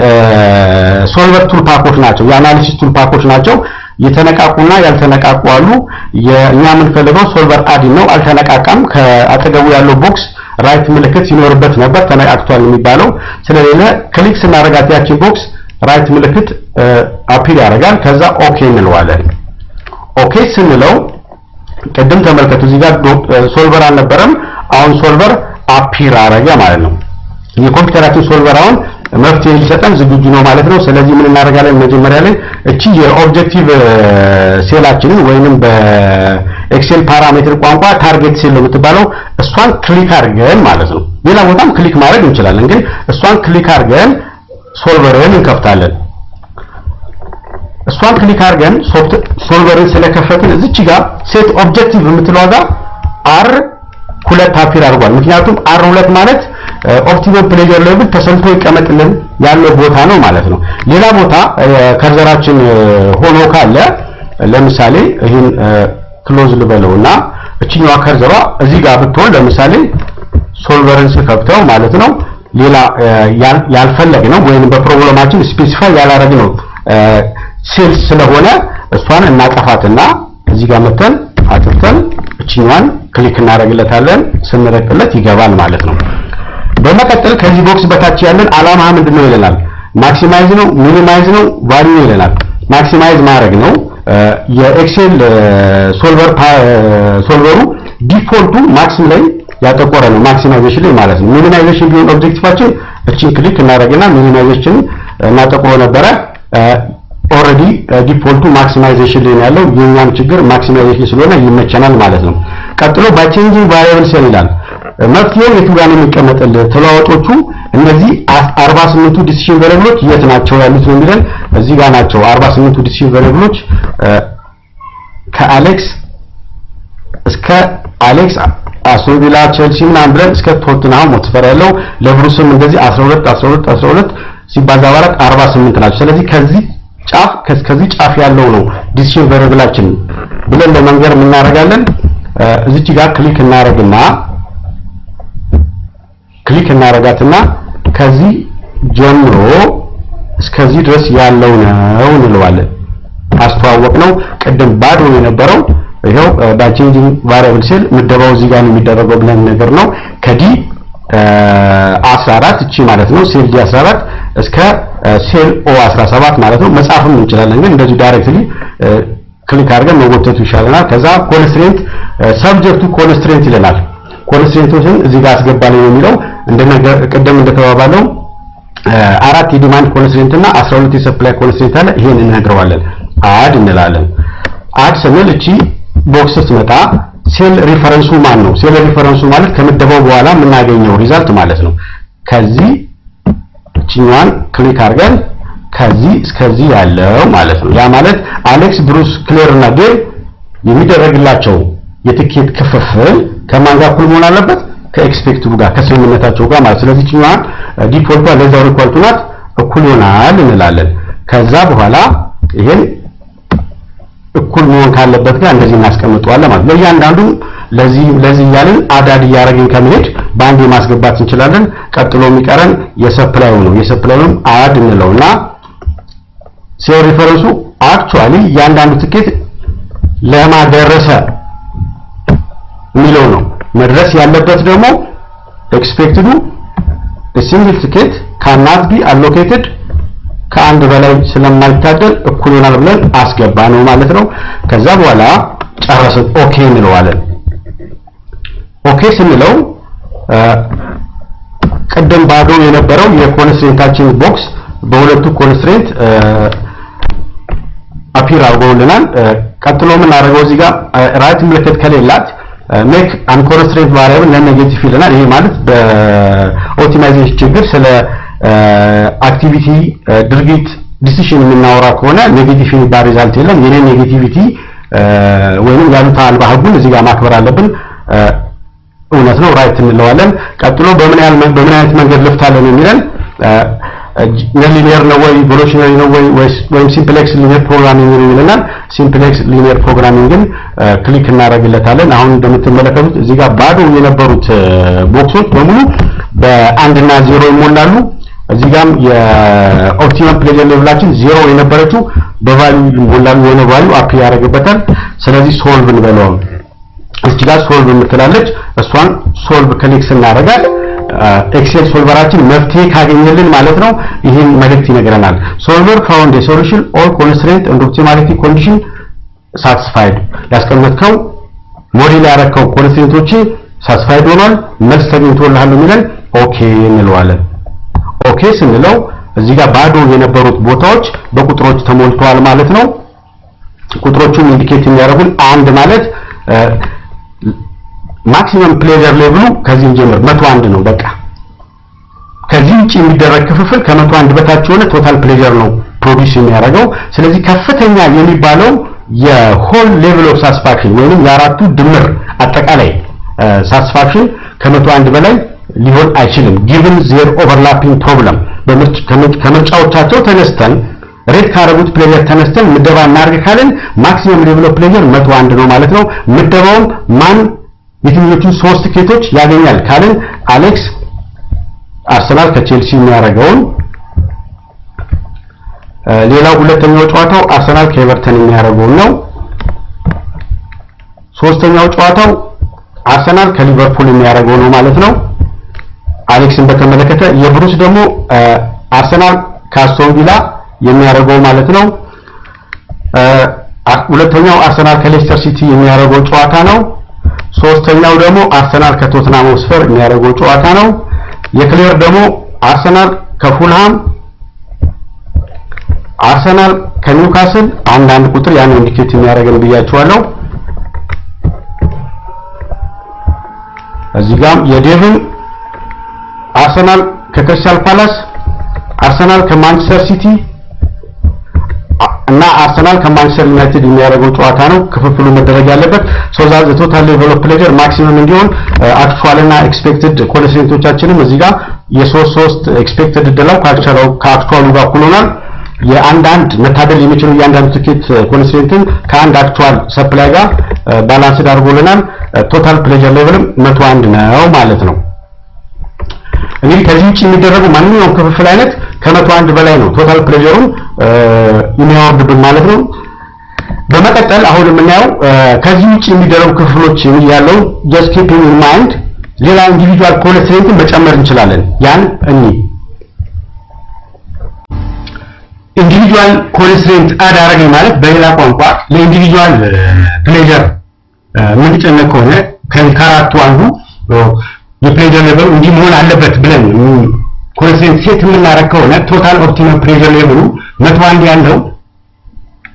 solver tool pack ኦች ናቸው፣ የ analysis tool pack ኦች ናቸው። የተነቃቁና ያልተነቃቁ አሉ። እኛ የምንፈልገው solver add-in ነው። አልተነቃቃም። ከአጠገቡ ያለው box right ምልክት ሲኖርበት ነበር ተነቃቅቷል የሚባለው። ስለሌለ click ስናደርጋት ያችን box right ምልክት appear ያደርጋል። ከዛ okay እንለዋለን። Okay ስንለው ቅድም ተመልከቱ፣ እዚህ ጋር solver አልነበረም። አሁን solver appear አረገ ማለት ነው። የኮምፒውተራችን solver አሁን መፍትሄ ሊሰጠን ዝግጁ ነው ማለት ነው። ስለዚህ ምን እናደርጋለን? መጀመሪያ ላይ እቺ የ objective cell ኣችንን ወይንም በ Excel parameter ቋንቋ target cell ነው የምትባለው፣ እሷን click አድርገን ማለት ነው። ሌላ ቦታም click ማድረግ እንችላለን፣ ግን እሷን click አድርገን solver ን እንከፍታለን። እሷን click አድርገን solver ን ስለከፈትን እዚች ጋር set objective የምትለዋ ጋር R2 appear አድርጓል። ምክንያቱም R2 ማለት optimum pleasure level ተሰልቶ ይቀመጥልን ያለው ቦታ ነው ማለት ነው። ሌላ ቦታ cursor ኣችን ሆኖ ካለ፣ ለምሳሌ ይህን close ልበለውና እችኛዋ cursor ዋ እዚህ ጋር ብትሆን፣ ለምሳሌ solver ን ስከፍተው ማለት ነው፣ ሌላ ያልፈለግነው ወይም በ problem ኣችን specify ያላረግነው cells ስለሆነ እሷን እናጠፋትና እዚህ ጋር መተን አጥፍተን እችኛዋን click እናደርግለታለን። ስንረግጥለት ይገባል ማለት ነው። በመቀጠል ከዚህ box በታች ያለን አላማ ምንድነው ይለናል። Maximize ነው፣ minimize ነው፣ value ይለናል። Maximize ማድረግ ነው። የ Excel solver ኡ default ኡ maxim ላይ ያተኮረ ነው፣ maximization ላይ ማለት ነው። Minimization ቢሆን objective ኣችን እቺን click እናደርግና minimization እናጠቁሮ ነበረ። Already default ኡ maximization ላይ ያለው፣ የኛም ችግር maximization ስለሆነ ይመቸናል ማለት ነው። ቀጥሎ by changing variable cell ይላል። መፍትሄው የቱ ጋር ነው የሚቀመጥልህ? ተለዋዋጮቹ እነዚህ 48ቱ decision variable ኦች የት ናቸው ያሉት ነው የሚለን። እዚህ ጋር ናቸው 48ቱ decision variable ኦች፣ ከአሌክስ እስከ አሌክስ አስቶን ቪላ፣ ቼልሲ ምናምን ብለን እስከ ቶትንሃም ሆትስፐር ያለው፣ ለብሩስም እንደዚህ 12 12 12 ሲባዛ በአራት 48 ናቸው። ስለዚህ ከዚህ ጫፍ ከዚህ ጫፍ ያለው ነው decision variable ኣችን ብለን ለመንገር የምናደርጋለን። እዚች ጋር click እናደርግና፣ click እናደርጋትና ከዚህ ጀምሮ እስከዚህ ድረስ ያለው ነው እንለዋለን። አስተዋወቅ ነው። ቅድም ባዶ የነበረው ይኸው by changing variable cell ምደባው እዚህ ጋር ነው የሚደረገው ብለን ነገር ነው። ከ D 14 እቺ ማለት ነው፣ cell D 14 እስከ cell O 17 ማለት ነው። መጻፍም እንችላለን፣ ግን እንደዚሁ directly click አድርገን መጎተቱ ይሻለናል። ከዛ constraint፣ subject to constraint ይለናል። Constraint ኦችን እዚህ ጋር አስገባልን የሚለው እንደነገር ቅድም እንደተባባለው አራት የ demand constraint እና 12 የ supply constraint አለ። ይሄን እንነግረዋለን። Add እንላለን። Add ስንል እቺ box ስትመጣ cell reference ኡ ማን ነው? Cell reference ኡ ማለት ከምደባው በኋላ የምናገኘው result ማለት ነው። ከዚህ እቺኛዋን click አድርገን ከዚህ እስከዚህ ያለው ማለት ነው። ያ ማለት አሌክስ፣ ብሩስ፣ ክሌር እና ዴቭ የሚደረግላቸው የትኬት ክፍፍል ከማን ጋር እኩል መሆን አለበት? ከ expected ኡ ጋር፣ ከስምምነታቸው ጋር ማለት። ስለዚህ እቺኛዋን default ቷ less than or equal to ናት፣ እኩል ይሆናል እንላለን። ከዛ በኋላ ይሄን እኩል መሆን ካለበት ጋር እንደዚህ እናስቀምጠዋለን ማለት ነው። ለእያንዳንዱ ለዚህ ለዚህ እያልን add add እያደረግን ከመሄድ በአንድ ማስገባት እንችላለን። ቀጥሎ የሚቀረን የ supply ኡ ነው። የ supply ኡን add እንለውና cell reference ኡ actually እያንዳንዱ ትኬት ለማደረሰ የሚለው ነው። መድረስ ያለበት ደግሞ ኤክስፔክትዱ ሲንግል ትኬት ካናት ቢ አሎኬትድ፣ ከአንድ በላይ ስለማይታደል እኩል ይሆናል ብለን አስገባ ነው ማለት ነው። ከዛ በኋላ ጨረስን፣ okay እንለዋለን። Okay ስንለው ቅድም ባዶ የነበረው የ constraint ኣችን box በሁለቱ constraint appear አድርጎልናል። ቀጥሎ የምናደርገው እዚህ ጋር right ምልክት ከሌላት make unconstrained variable non negative ይለናል። ይሄ ማለት በ optimization ችግር ስለ activity ድርጊት decision የምናወራ ከሆነ negative የሚባል result የለም። የ non negativity ወይንም ያሉታ አልባ ህጉን እዚህ ጋር ማክበር አለብን። እውነት ነው፣ right እንለዋለን። ቀጥሎ በምን ያህል በምን አይነት መንገድ ልፍታለን የሚለን Nonlinear ነው ወይ evolutionary ነው ወይ ወይም simplex linear programming ነው ይለናል። Simplex linear programming ን click እናደርግለታለን። አሁን እንደምትመለከቱት እዚህ ጋር ባዶ የነበሩት box ኦች በሙሉ በአንድ እና ዜሮ ይሞላሉ። እዚህ ጋርም የ optimum pleasure level ኣችን ዜሮ የነበረችው በ value ይሞላሉ፣ የሆነ value apply ያደርግበታል። ስለዚህ solve እንበለው። እዚህ ጋር solve የምትላለች እሷን solve click ስናደርጋት Excel solver ኣችን መፍትሄ ካገኘልን ማለት ነው ይህን መልእክት ይነግረናል። "Solver found solution. All constraint and optimality condition satisfied." ያስቀመጥከው ሞዴል ያረከው constraint ኦች satisfied ሆኗል፣ መልስ ተገኝቶልሃል የሚለን okay እንለዋለን። Okay ስንለው እዚህ ጋር ባዶ የነበሩት ቦታዎች በቁጥሮች ተሞልተዋል ማለት ነው። ቁጥሮቹም indicate የሚያደርጉን አንድ ማለት maximum pleasure level ኡ ከዚህ ጀምር 101 ነው። በቃ ከዚህ ውጭ የሚደረግ ክፍፍል ከ101 በታች የሆነ total pleasure ነው produce የሚያደርገው። ስለዚህ ከፍተኛ የሚባለው የ whole level of satisfaction ወይንም የአራቱ ድምር አጠቃላይ satisfaction ከ101 በላይ ሊሆን አይችልም። Given their overlapping problem ከምርጫዎቻቸው ተነስተን rate ካረጉት pleasure ተነስተን ምደባ እናድርግ ካልን maximum level of pleasure 101 ነው ማለት ነው። ምደባውም ማን የትኞቹን ሶስት ትኬቶች ያገኛል ካልን አሌክስ አርሰናል ከቼልሲ የሚያደርገውን፣ ሌላው ሁለተኛው ጨዋታው አርሰናል ከኤቨርተን የሚያደርገውን ነው። ሶስተኛው ጨዋታው አርሰናል ከሊቨርፑል የሚያደርገው ነው ማለት ነው። አሌክስን በተመለከተ የብሩስ ደግሞ አርሰናል ከአስቶን ቪላ የሚያደርገው ማለት ነው። ሁለተኛው አርሰናል ከሌስተር ሲቲ የሚያደርገው ጨዋታ ነው። ሶስተኛው ደግሞ አርሰናል ከቶትናም ሆትስፐር የሚያደርገው ጨዋታ ነው። የክሌር ደግሞ አርሰናል ከፉልሃም፣ አርሰናል ከኒውካስል አንዳንድ ቁጥር ያን indicate የሚያደርገን ብያቸዋለሁ። እዚህ ጋም የዴቭን አርሰናል ከክሪስታል ፓላስ፣ አርሰናል ከማንቸስተር ሲቲ እና አርሰናል ከማንቸስተር ዩናይትድ የሚያደርገው ጨዋታ ነው ክፍፍሉ መደረግ ያለበት። So that total level of pleasure maximum እንዲሆን actual እና expected constraint ኦቻችንም እዚህ ጋር የሶስት ሶስት expected እድላው ከ actual ኡ ጋር እኩል ሆኗል። የአንዳንድ መታደል የሚችሉ እያንዳንዱ ትኬት constraint ን ከአንድ actual supply ጋር balanced አድርጎልናል። Total pleasure level ም 101 ነው ማለት ነው። እንግዲህ ከዚህ ውጭ የሚደረጉ ማንኛውም ክፍፍል አይነት ከ101 በላይ ነው total pleasure ኡን የሚያወርድብን ማለት ነው። በመቀጠል አሁን የምናየው ከዚህ ውጭ የሚደረጉ ክፍፍሎች ያለው just keeping in mind ሌላ individual constraint ን መጨመር እንችላለን። ያን እኒ individual constraint add አደረግን ማለት በሌላ ቋንቋ ለ individual pleasure የምንጨነቅ ከሆነ ከአራቱ አንዱ የ pleasure level ኡ እንዲህ መሆን አለበት ብለን constraint set የምናደርግ ከሆነ total optimum pleasure level ኡ 101 ያለው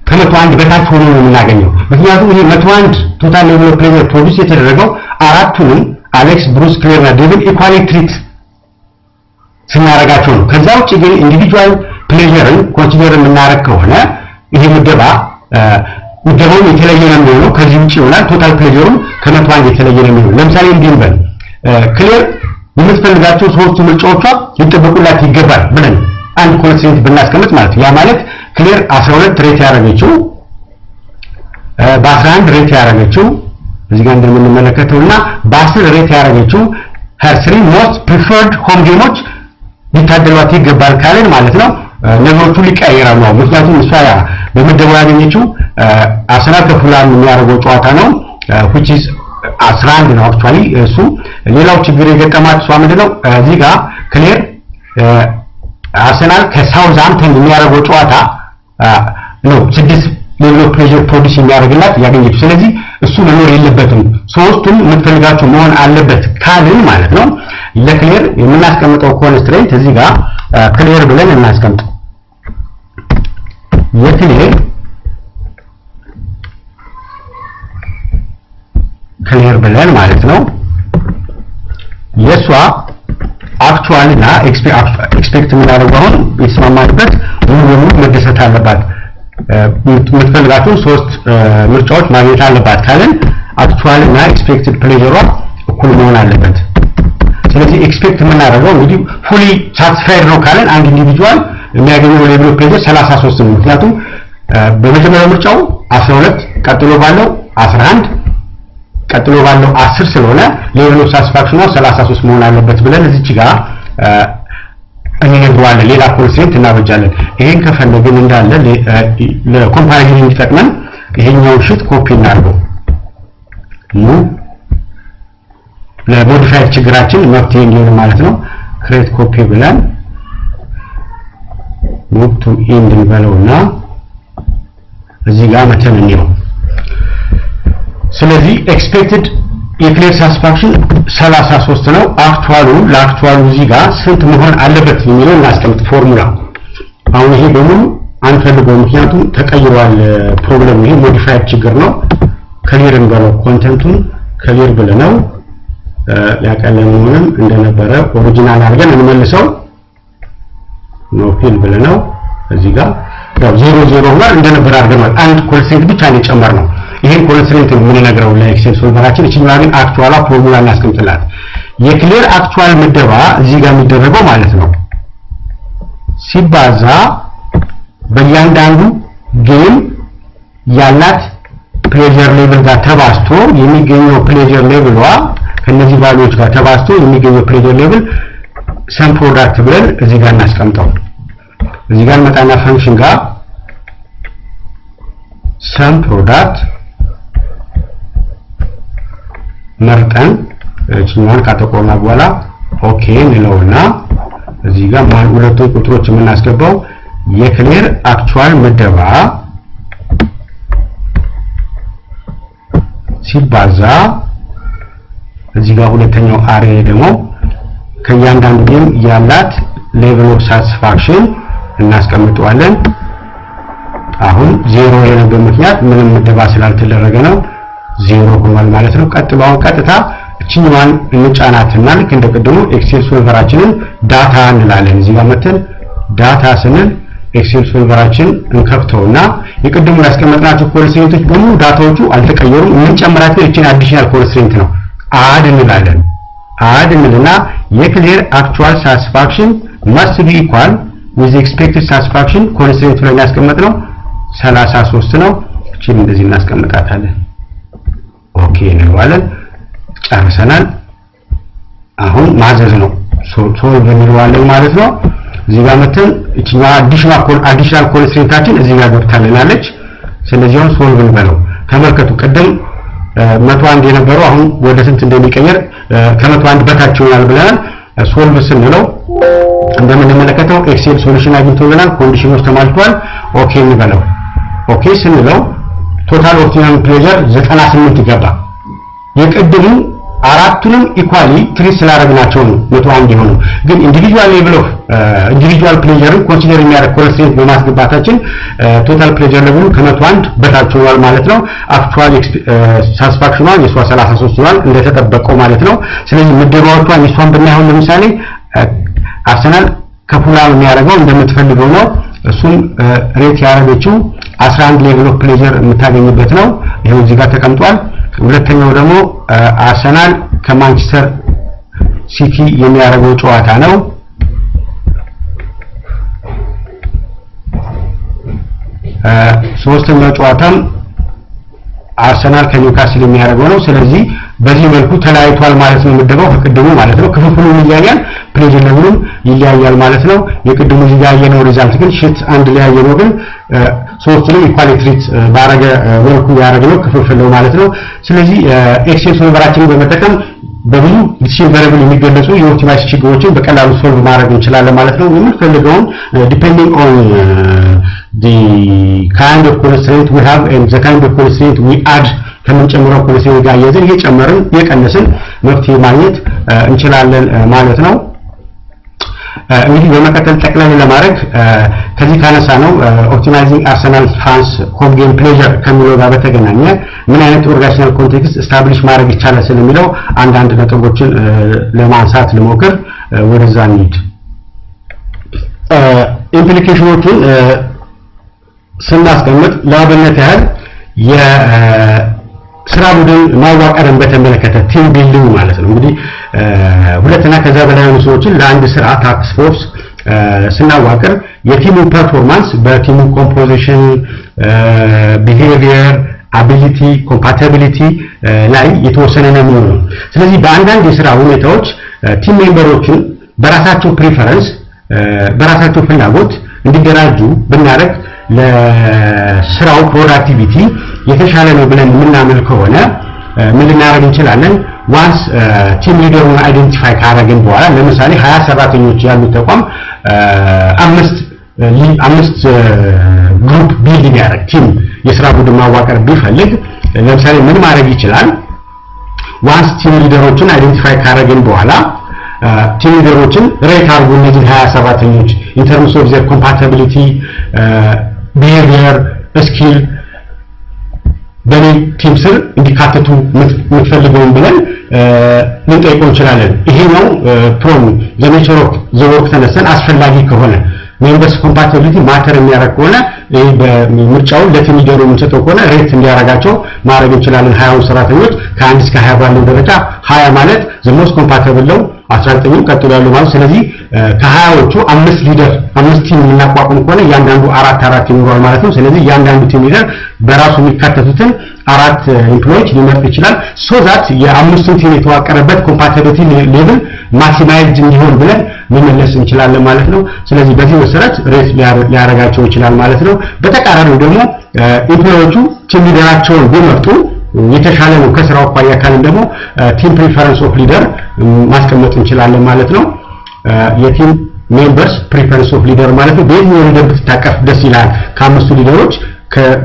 ከ101 በታች ሆኖ ነው የምናገኘው። ምክንያቱም ይሄ 101 total level of pleasure produce የተደረገው አራቱንም አሌክስ፣ ብሩስ፣ ክሌር እና ዴቪድ equally treat ስናደርጋቸው ነው። ከዛ ውጭ ግን individual pleasure ን consider የምናደርግ ከሆነ ይሄ ምደባውም የተለየ ነው የሚሆነው፣ ከዚህ ውጭ ይሆናል። Total pleasure ኡም ከ101 የተለየ ነው የሚሆነው። ለምሳሌ እንዲህ እንበል፣ ክሌር የምትፈልጋቸው ሶስቱ ምርጫዎቿ ሊጠበቁላት ይገባል ብለን አንድ constraint ብናስቀምጥ ማለት ነው። ያ ማለት ክሌር 12 rate ያደረገችው፣ በ11 rate ያደረገችው እዚህ ጋር እንደምንመለከተው እና በ10 rate ያደረገችው her three most preferred home game ኦች ሊታደሏት ይገባል ካልን ማለት ነው ነገሮቹ ሊቀያየራሉ። ምክንያቱም እሷ በምደባው ያገኘችው አርሰናል ከፉላም የሚያደርገው ጨዋታ ነው which is 11 ነው actually እሱ። ሌላው ችግር የገጠማት እሷ ምንድነው እዚህ ጋር ክሌር አርሰናል ከሳውዝሃምፕተን የሚያደርገው ጨዋታ ነው 6 level of pleasure produce የሚያደርግላት ያገኘችው። ስለዚህ እሱ መኖር የለበትም፣ ሶስቱም የምትፈልጋቸው መሆን አለበት ካልን ማለት ነው ለክሌር የምናስቀምጠው constraint እዚህ ጋር ክሌር ብለን እናስቀምጥ። የክሌር ክሌር ብለን ማለት ነው የሷ actual እና expect የምናደርገው አሁን የተስማማንበት ሙሉ በሙሉ መደሰት አለባት፣ የምትፈልጋቸውን ሶስት ምርጫዎች ማግኘት አለባት ካልን actual እና expected pleasure ዋ እኩል መሆን አለበት። ስለዚህ Expect የምናደርገው እንግዲህ fully satisfied ነው ካለን አንድ individual የሚያገኘው level of pleasure 33 ነው። ምክንያቱም በመጀመሪያው ምርጫው 12፣ ቀጥሎ ባለው 11፣ ቀጥሎ ባለው 10 ስለሆነ level of satisfaction ኑ 33 መሆን አለበት ብለን እዚች ጋር እንነግረዋለን። ሌላ constraint እናበጃለን። ይሄን ከፈለግን እንዳለ ለ comparison እንዲጠቅመን ይሄኛውን sheet copy እናድርገው። Move ለ modified ችግራችን መፍትሄ እንዲሆን ማለት ነው። Create copy ብለን move to end እንበለውና እዚህ ጋር መተን እንየው። ስለዚህ expected የ Claire satisfaction 33 ነው። Actual ኡ ለ actual ኡ እዚህ ጋር ስንት መሆን አለበት የሚለው እናስቀምጥ ፎርሙላ። አሁን ይሄ በሙሉ አንፈልገው፣ ምክንያቱም ተቀይሯል problem ኡ። ይሄ modified ችግር ነው። Clear እንበለው፣ content ኡን clear ብለነው ያቀለመውንም እንደነበረ original አድርገን እንመልሰው። No fill ብለነው እዚህ ጋር ያው 0 0 ሆኗል፣ እንደነበረ አድርገናል። አንድ constraint ብቻ ነው የጨመርነው። ይሄን constraint የምንነግረው ለ Excel solver ኣችን። እችኛዋ ግን actual ኧ formula እናስቀምጥላት። የ Claire actual ምደባ እዚህ ጋር የሚደረገው ማለት ነው ሲባዛ በእያንዳንዱ game ያላት pleasure level ጋር ተባዝቶ የሚገኘው pleasure level ኧ፣ ከነዚህ value ዎች ጋር ተባዝቶ የሚገኘው pleasure level sum product ብለን እዚህ ጋር እናስቀምጠው። እዚህ ጋር መጣና function ጋር sum product መርጠን እችኛዋን ካጠቆርና በኋላ okay እንለውና እዚህ ጋር ማን ሁለቱን ቁጥሮች የምናስገባው የ Claire actual ምደባ ሲባዛ እዚህ ጋር ሁለተኛው array ደግሞ ከእያንዳንዱ game ያላት level of satisfaction እናስቀምጠዋለን። አሁን 0 የሆነበት ምክንያት ምንም ምደባ ስላልተደረገ ነው። 0 ሆኗል ማለት ነው። ቀጥሎ አሁን ቀጥታ እችኛዋን እንጫናትና ልክ እንደ ቅድሙ Excel solver ኣችንን data እንላለን። እዚህ ጋር መተን data ስንል Excel solver ኣችን እንከፍተውና የቅድሙ ያስቀመጥናቸው constraint ኦች በሙሉ data ዎቹ አልተቀየሩም። የምንጨምራቸው እቺን additional constraint ነው። Add እንላለን። Add እንልና የ Claire actual satisfaction must be equal with expected satisfaction፣ constraint ኡ ላይ ያስቀመጥነው 33 ነው። እቺን እንደዚህ እናስቀምጣታለን። Okay እንለዋለን። ጨርሰናል። አሁን ማዘዝ ነው። Solve እንለዋለን ማለት ነው። እዚህ ጋር መተን እቺኛዋ additional constraint ኣችን እዚህ ጋር ገብታልናለች። ስለዚህ አሁን solve እንበለው። ተመልከቱ፣ ቅድም 101 የነበረው አሁን ወደ ስንት እንደሚቀየር፣ ከ101 በታች ይሆናል ብለናል። Solve ስንለው እንደምንመለከተው Excel solution አግኝቶልናል። Condition ኦች ተሟልቷል። Okay እንበለው። Okay ስንለው total optimum pleasure 98 ገባ። የቅድሙ አራቱንም equally treat ስላደረግናቸው ነው 101 የሆነው። ግን individual level of individual pleasure ን consider የሚያደርግ constraint በማስገባታችን total pleasure level ኡ ከ101 በታች ሆኗል ማለት ነው። Actual satisfaction ኗ የሷ 33 ሆኗል እንደተጠበቀው ማለት ነው። ስለዚህ ምደባዎቿን የሷን ብናይ አሁን ለምሳሌ አርሰናል ከፉላም የሚያደርገው እንደምትፈልገው ነው። እሱም rate ያደረገችው 11 level of pleasure የምታገኝበት ነው። ይሄው እዚህ ጋር ተቀምጧል። ሁለተኛው ደግሞ አርሰናል ከማንቸስተር ሲቲ የሚያደርገው ጨዋታ ነው። ሶስተኛው ጨዋታም አርሰናል ከኒውካስል የሚያደርገው ነው። ስለዚህ በዚህ መልኩ ተለያይቷል ማለት ነው፣ ምደባው ከቅድሙ ማለት ነው። ክፍፍሉም ይለያያል፣ pleasure level ኡም ይለያያል ማለት ነው። የቅድሙ እዚህ ጋር ያየነው result ግን sheet አንድ ላይ ያየነው ግን ሶስቱንም equally treat ባረገ መልኩ ያደረግነው ክፍፍል ነው ማለት ነው። ስለዚህ Excel solver ኣችንን በመጠቀም በብዙ decision variable የሚገለጹ የ optimize ችግሮችን በቀላሉ solve ማድረግ እንችላለን ማለት ነው። የምንፈልገውን depending on the kind of constraint we have and the kind of constraint we add፣ ከምንጨምረው constraint ጋር እየያዝን እየጨመርን እየቀነስን መፍትሄ ማግኘት እንችላለን ማለት ነው። እንግዲህ በመቀጠል ጠቅለል ለማድረግ ከዚህ ካነሳነው optimizing Arsenal fans home game pleasure ከሚለው ጋር በተገናኘ ምን አይነት organizational context establish ማድረግ ይቻላል ስለሚለው አንዳንድ ነጥቦችን ለማንሳት ልሞክር። ወደዛ እንሂድ። Implication ኦቹን ስናስቀምጥ ለአብነት ያህል የ ስራ ቡድን ማዋቀርን በተመለከተ team building ማለት ነው። እንግዲህ ሁለትና ከዛ በላይ የሆኑ ሰዎችን ለአንድ ስራ task force ስናዋቅር የቲሙ ፐርፎርማንስ በቲሙ ኮምፖዚሽን፣ ቢሄቪየር፣ አቢሊቲ፣ ኮምፓቲቢሊቲ ላይ የተወሰነ ነው የሚሆነው። ስለዚህ በአንዳንድ የስራ ሁኔታዎች team member ኦችን በራሳቸው preference፣ በራሳቸው ፍላጎት እንዲደራጁ ብናደርግ ለስራው productivity የተሻለ ነው ብለን የምናምን ከሆነ ምን ልናደርግ እንችላለን? Once team leader ኡን identify ካደረግን በኋላ፣ ለምሳሌ 20 ሰራተኞች ያሉት ተቋም አምስት group build ቢያደርግ፣ team የስራ ቡድን ማዋቀር ቢፈልግ ለምሳሌ ምን ማድረግ ይችላል? Once team leader ኦችን identify ካደረግን በኋላ team leader ኦችን rate አድርጉ እነዚህ 20 ሰራተኞች in terms of their compatibility፣ behavior፣ skill በኔ team ስር እንዲካተቱ የምትፈልገውን ብለን ልንጠይቀው እንችላለን። ይሄኛው from the nature of the work ተነስተን አስፈላጊ ከሆነ፣ members compatibility matter የሚያደርግ ከሆነ፣ ይሄ በምርጫውን ለ team leader ኡ የምንሰጠው ከሆነ rate እንዲያደርጋቸው ማድረግ እንችላለን። 20ውን ሰራተኞች ከ1 እስከ 20 ባለው ደረጃ፣ 20 ማለት the most compatible ነው፣ 19ም ቀጥሎ ያለው ማለት። ስለዚህ ከ20ዎቹ አምስት leader፣ አምስት team የምናቋቁም ከሆነ እያንዳንዱ አራት አራት ይኖረዋል ማለት ነው። ስለዚህ እያንዳንዱ team leader በራሱ የሚካተቱትን አራት employee ዎች ሊመርጥ ይችላል። So that የአምስቱን team የተዋቀረበት compatibility level maximized እንዲሆን ብለን መመለስ እንችላለን ማለት ነው። ስለዚህ በዚህ መሰረት rate ሊያደርጋቸው ይችላል ማለት ነው። በተቃራኒው ደግሞ employee ዎቹ team leader ኣቸውን ቢመርጡ የተሻለ ነው ከስራው አኳያ ካልን ደግሞ team preference of leader ማስቀመጥ እንችላለን ማለት ነው። የ team members preference of leader ማለት ነው። በየትኛው leader ብትታቀፍ ደስ ይላል? ከአምስቱ leader ኦች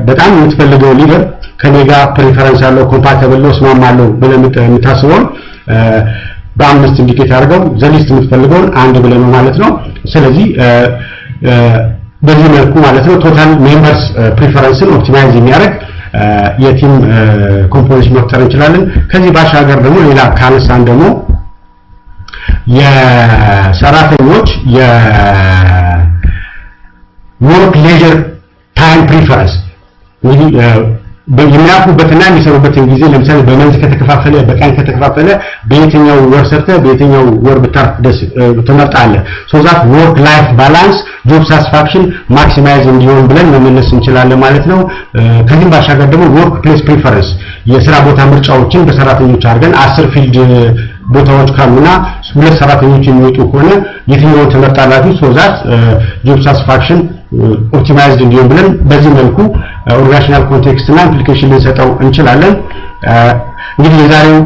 በጣም የምትፈልገው leader፣ ከኔ ጋር preference ያለው፣ compatible ነው፣ እስማማለሁ ብለህ የምታስበውን በአምስት indicate አድርገው፣ the least የምትፈልገውን አንድ ብለህ ነው ማለት ነው። ስለዚህ በዚህ መልኩ ማለት ነው total members preference ን optimize የሚያደርግ የ team composition መፍጠር እንችላለን። ከዚህ ባሻገር ደግሞ ሌላ ካነሳን ደግሞ የሰራተኞች የ work leisure time preference፣ እንግዲህ የሚያርፉበትና የሚሰሩበትን ጊዜ ለምሳሌ በ month ከተከፋፈለ፣ በቀን ከተከፋፈለ በየትኛው ወር ሰርተህ በየትኛው ወር ብታርፍ ደስ ትመርጣለህ? So that work life balance፣ job satisfaction maximize እንዲሆን ብለን መመለስ እንችላለን ማለት ነው። ከዚህም ባሻገር ደግሞ work place preference፣ የስራ ቦታ ምርጫዎችን በሰራተኞች አድርገን 10 field ቦታዎች ካሉና ሁለት ሰራተኞች የሚወጡ ከሆነ የትኛውን ትመርጣላችሁ? So that job satisfaction optimized እንዲሆን ብለን በዚህ መልኩ organizational context እና implication ልንሰጠው እንችላለን። እንግዲህ የዛሬው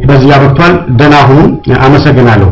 በዚህ አበቅቷል። ደህና ሁኑ። አመሰግናለሁ።